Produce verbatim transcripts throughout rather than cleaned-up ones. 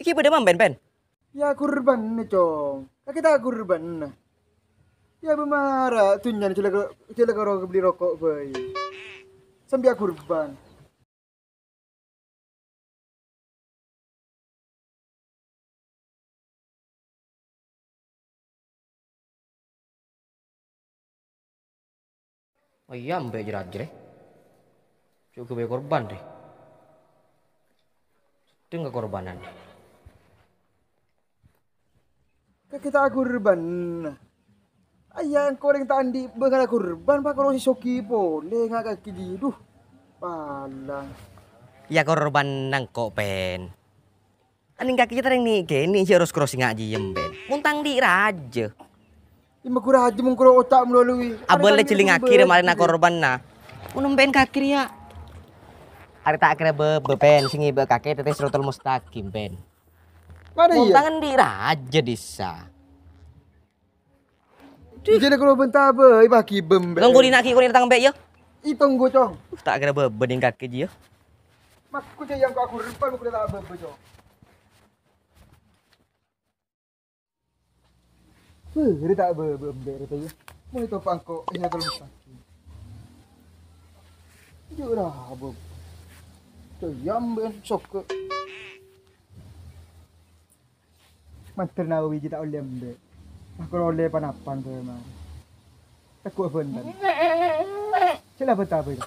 Ghi' bâdâ mamben, Pen? Ya, kurbanna, Cong. Kakè ta' kurbanna. Ya, bâ' mara dhunnyana jhâ' la-, jhâ' la karo bellè roko' bhâi. Sambi akurban. Oh iyâ, Mbè' jâ-rajâ rè. Jhâ' ghâbây korban rè. Seddheng kakorbanan. Kakè ta' kurban. Ayah engko' rèng ta' andi' bângalla kurban, pakoro sè soghi polè nga' kakè jiyâ. Duh, palang. Iyâ korban engko', Pen. Anèng kakè jiyâ tarèng nè'-kènè' sè ros-kros nga' jiyâ, Pen. Mon ta' andi' rajâ. Iyâ, ma' ghuru rajâ mon koro oca' malolo, wi. Abâ' lè jhâlingngaghi rè marèna korbanna. Mon empèyan kakè rèya. Arè ta' kèra bâbâ, Pen, sè ngibâ kakè tètè Siratal Mustaqim, Pen. Mara iyâ. Mon ta' andi' rajâ, Disa. Ijâna koro bânta bhâi paghi bembè. Tonggu dinna' ghi' korè tang Mbè' yâ. Itonggu, Cong. Uh, ta' kèra bâbâ nèng kakè jiyâ. Makku jâ' yang kok kurban, makku ta' bâbâ, Cong. Bârâ ta' bâbâ Mbè' rèya. Mon ètopa' engko' iyâ terus paghi. Jâ' ra bâbâ. Jâ' yang bân soghi. Mandhâr Nawawi jiyâ ta' ollè Mbè'. Lah, kor ollè pan-apan bhâi marè. Tegghu' bhânten. Sè la bhânta bhâi.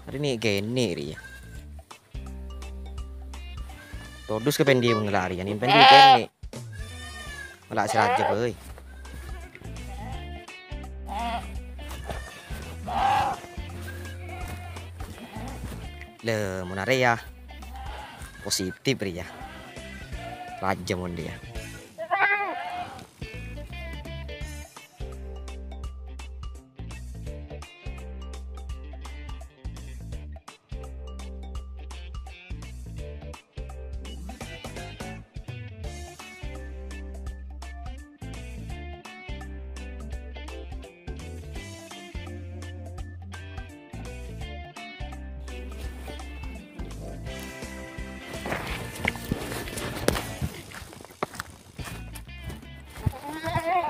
Arè nè'-kènè' rèya. Todus ka Pendi mon ngala' rèya, nè' Pendi kènè'. Ngala' sè rajâ, bhâi. Lè, mon arè yâ. Positif rèya. Rajâ mon dhiyâ.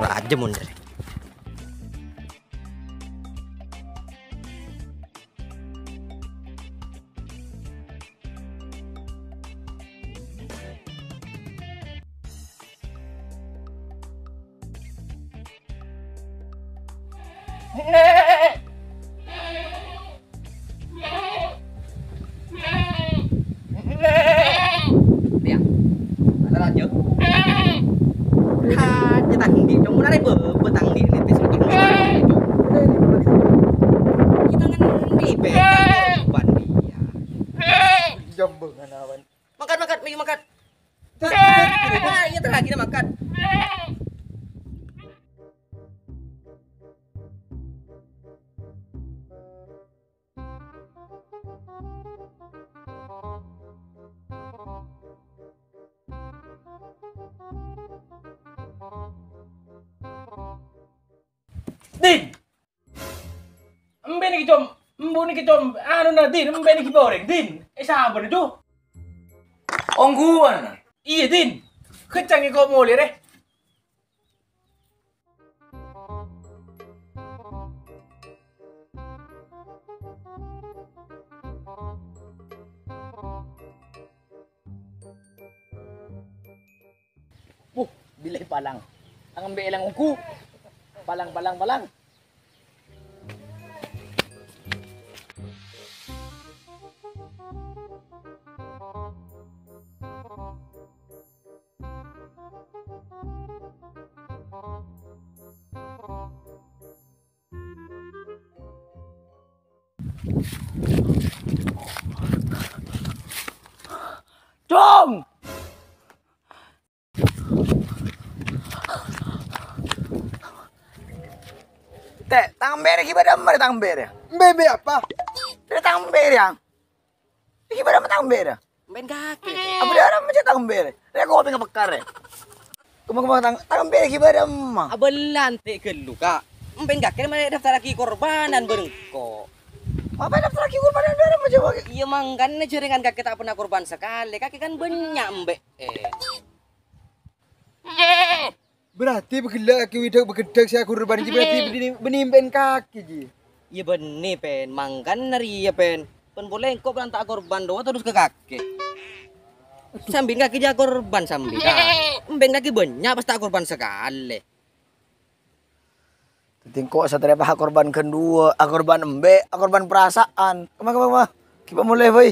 Rajâ mon dhiyâ. Iyâ. Ana rajâ. Rajâ tang andi', cong, mon arè bâbâ tang andi' nètès motor. Kita ngendi, Bè? Korban dia. Jambeng ana awan. Mangkat, mangkat, maju mangkat. Nah, iyâ, terakhir mangkat. Din! Embu' nèka, Com, embu' nèka, Com, anuna, Din, embu' nèka orèng, Din. Eh, sabâna, Cong. Ongghuwân. Iyâ, Din. Kencang engko' molè, rè. Wuh, bilâ palang. Tang embu' èlang ongghu. Palang, palang, palang. Cong! Tè, tang embu' rè ghibâ dâ'emma rè tang embu' rè? Embu' apa? Rè tang embu' rè, Ang. Ghibâ dâ'emma tang embu' rè? Pèn kakè. Apa dâ' ramma cè' tang embi' rè? Rè kopèngnga pekka' rè. Kemma-kemma tang, tang embi' ghi' bârâmma? Abâlâ ante' ghâllu, Ka'. Empèn kakè marè daftarraghi korbanan bâreng engko'. Apa daftarraghi korbanan bârâmma coba? Iyâ, mangkana jhârèngan kakè ta' pernah korban sakalè. Kakè kan bânnya' embi'. Eh. Berarti bâghellâ' kakè widhâk bâgheddhâk sè akorban jiyâ berarti bânnè, bânnè empèn kakè jiyâ. Iyâ bânnè, Pèn. Mangkana rèya, Pèn. Pèn polè engko' pèn ta' akorban rowa terros ka kakè. Sambi kakè jiyâ akorban sambi, Ka'. Empèn kakè bânnya' pas ta' akorban sakalè. Dhâddhi engko' satèya pas akorban ghândhuwâ', akorban embi', akorban perasaan. Kemma, kemma, kemma. Ghi' pamolè, bhâi.